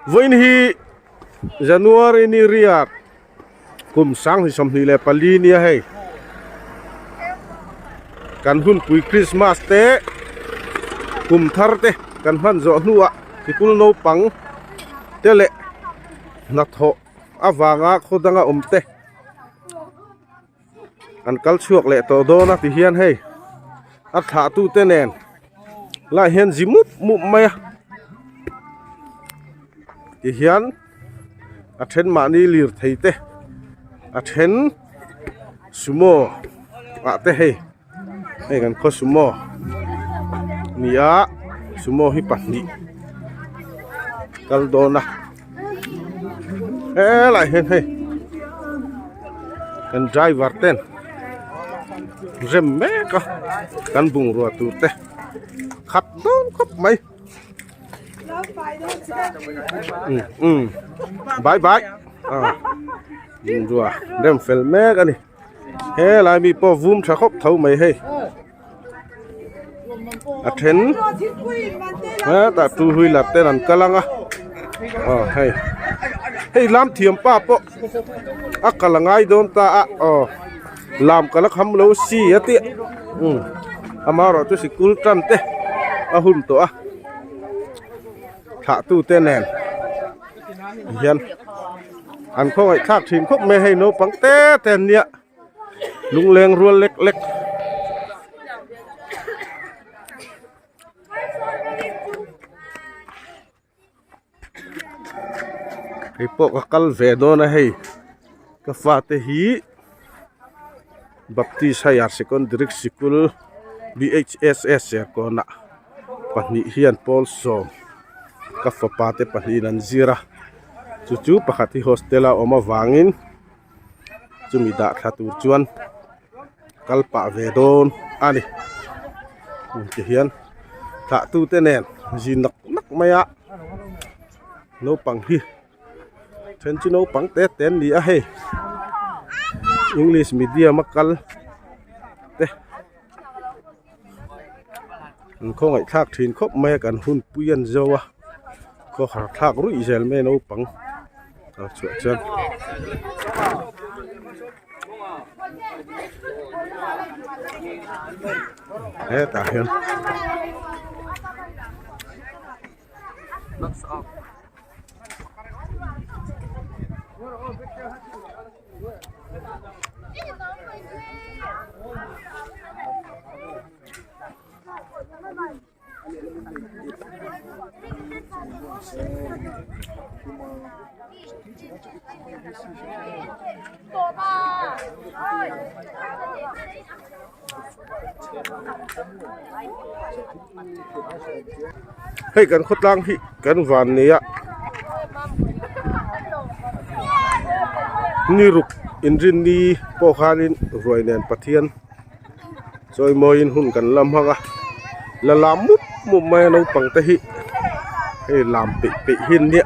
Vawiin hi January ni riat kum 2024 nia hei kan hunpui Christmas te kum thar te kan hman zawh hnuah sikul naupang te leh hnathawh avanga khaw danga awm te an kal chhuak leh tawh dawn a tihian hei a thlah tu te nen lai hian zi mup mup mai a tihian a then mahni lirthei te a then sumo ah te hei hei kan khaw sumo ni a sumo hi pahnih kal dawn a helaiah hian hei kan driver ten rem mek a kan bungrua tur te khat dawn khawp mai umm bye bye bungrua rem fel mek a ni. Helai mi pawh vum tha khawp tho mai hei a then hetah two wheeler ten an kal ang a aw hei hei lam thiam pa pawh a kal a ngai dawn ta a aw lam kal a kham lo si a tih umm amaherawh chu sikul tan te a hun tawh a thlah tu te nen hian. An khawngaih thlak thin khawp mai hei naupang te te an nia lungleng rual lek lek. Hei pawh ka kal ve dawn a hei ka fate hi Baptist Higher Secondary Sikul B_H_S_S Serkawnah pahnih hian pawl sawm ka fapa te pahnihin an zir a. Chu chu pakhat hi hostel a awm avangin chumi dah thla tur chuan kal pah ve dawn a ni ti hian thlah tu te nen zi nak nak mai a naupang hi then chu naupang te te an ni a hei english medium a kal te. An khawngaih thlak thin khawp mai a kan hun pui an zo a khawhar thlak ruih zel mai naupang kal chhuah chuan. Hetah hian. Hei kan khawtlang hi kan van nei a ni ruk inrinni pawh khanin ruai nen Pathian chawimawiin hun kan la hmang a la lam mup mup mai a naupang te hi hei lam peih peih hi an nia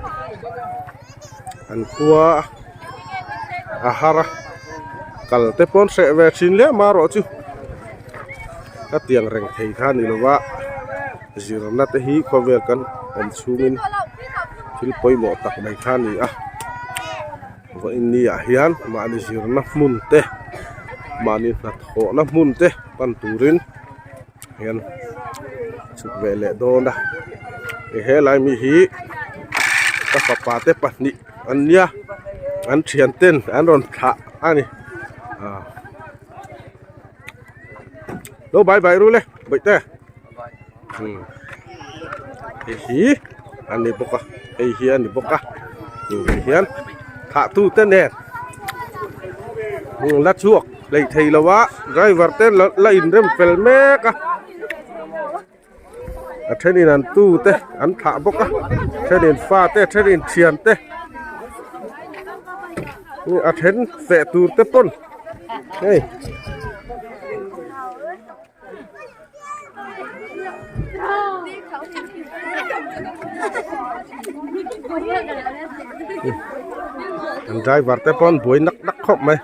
an khua a har a kal te pawn hreh ve thin hle marawh chu ka tiang reng thei kha a ni lo va zirna te hi khawvel kan awm chhungin thil pawimawh tak mai kha a ni a vawiin ni ah hian mahni zirna hmun te mahni hnathawhna hmun te pan turin hian chhuk ve leh dawn a helai mi hi ka fapa te pahnih an nia an thian ten an rawn thlah a ni ah lo bye bye ru le bawihte umm hei hi a ni bawk a hei hi a ni bawk a hian thlah tu te nen la chhuak hleih thei lo a driver te la inrem fel mek a a thenin an tu te an thlah bawk a thenin fa te thenin thian te a then feh tur te pawn hei. An driver te pawh an buai nak nak khawp mai.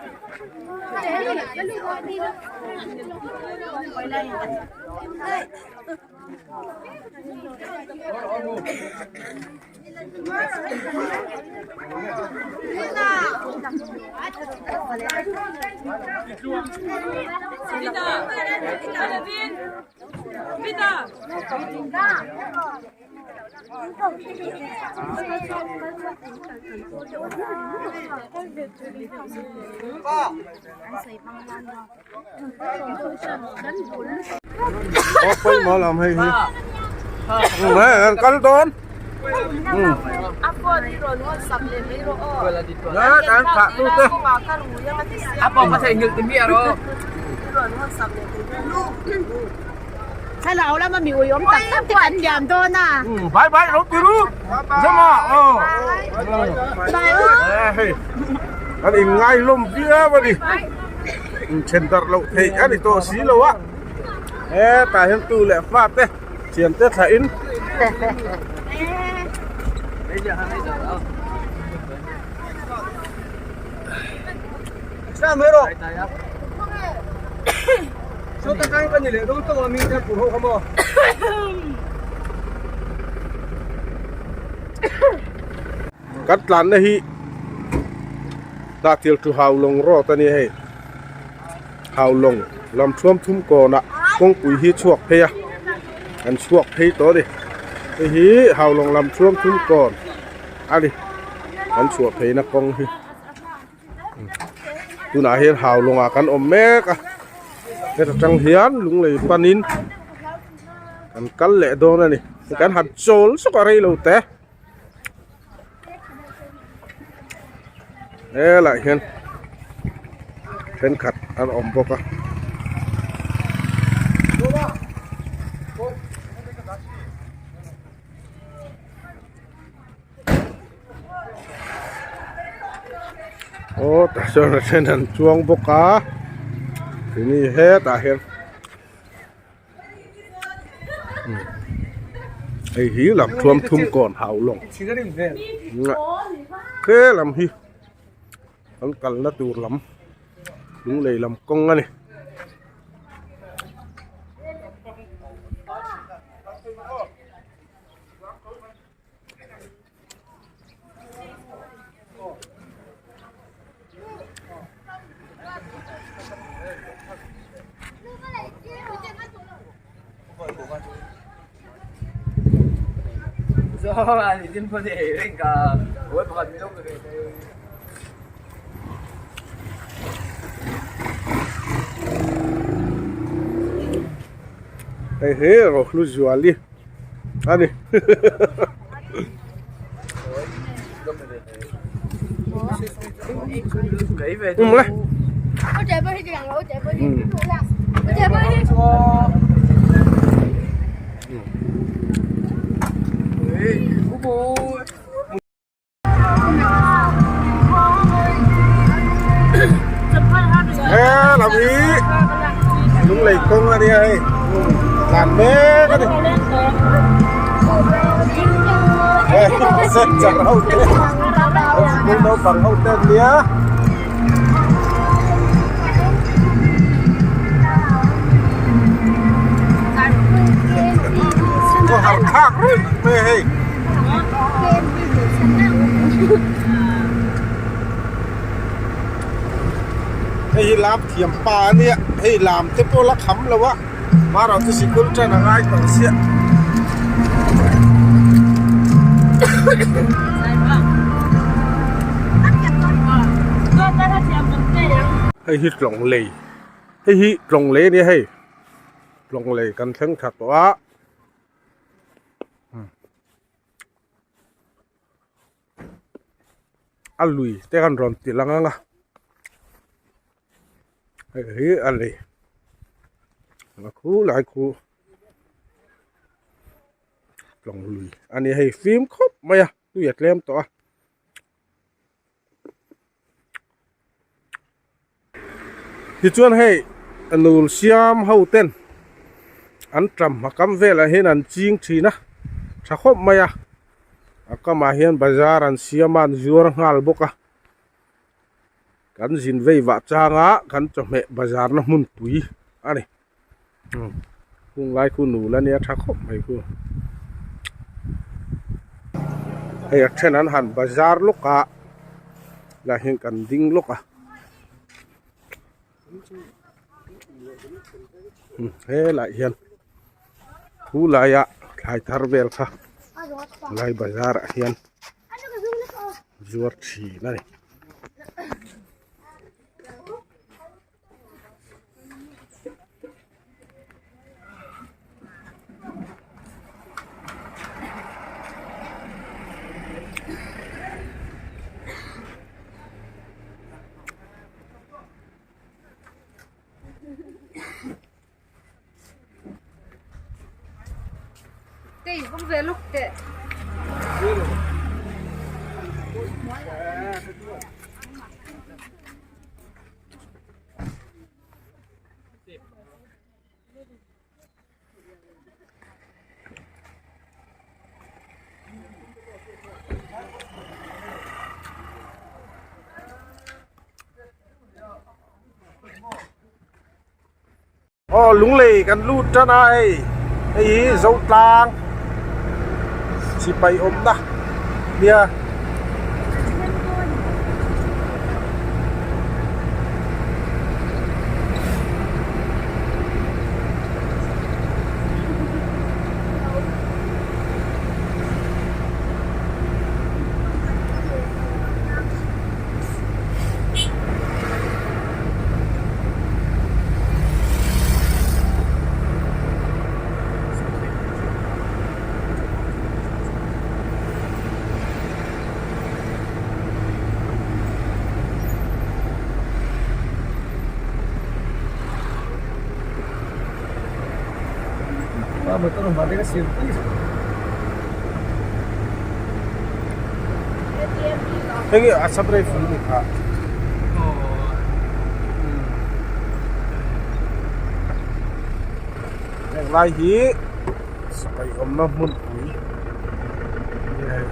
Aw pawimawh lam hei hi hei an kal dawn an thlah tu te Thlarau lama mi ui awm tak tak te kan liam dawn a. Bye bye lo ti ru. Zama aw. Bye. An in ngai lawm viau a ni. In then darh loh theih a ni tawh si lo a. Hetah hian tu leh fa te thian te thlah in. Kan tlanna hi Dahtil thu Haulawng road a ni hei Haulawng lam thuam thum kawnah kawngpui hi chhuak phei a an chhuak phei tawh a ni hei hi Haulawng lam thuam thum kawn a ni an chhuah pheina kawng hi. Tunah hian hau lawngah kan awm mek a heta tang hian lunglei panin kan kal leh dawn a ni kan han chawl sawk a rei lo te helaiah hian thenkhat an awm bawk a. Aw tah chuan a then an chuang bawk a tuni hetah hian hei hi lam thuam thum kawn hau lawng he lam hi an kalna tur lam lunglei lam kawng a ni. Hei hi Rohlu Zuali a ni He lam hi lunglei kawng a nia hei tlan mek a ni char ho te school naupang ho te an nia. Khaw har thlak reng mai a hei. Hei hi lam thiam pa a nia hei lam te pawh la kham lo a hmarah chu sikul tan a ngai tawh chiah. Hei hi tlawng lei hei hi tlawng lei a nia hei tlawng lei kan thleng tha tawh a. A lui te kan rawn ti lang ang a hei hi a lei a khu lai khu tlawng lui a ni hei fim khawp mai a tui a tlem tawh a. Tichuan hei nul siam ho ten an tam a kam velah hian an ching thin a tha khawp mai a a kamah hian bazar an siam a an zuar nghal bawk a kan zin vei vah changa kan chawhmeh bazar na hmun pui a ni khung lai khu nul a nia tha khawp mai khu. Hei a then an han bazar lawk a lah hian kan ding lawk a helaiah hian thu laia thlai thar vel kha lai bazar ah hian zuar thin a ni. Aw lunglei kan lut tan a hei hei hi Zotlang sipai awmna nia. Hei hi Assam Rifle a ni kha. Heng lai hi sipai awmna hmunpui a ni a hei.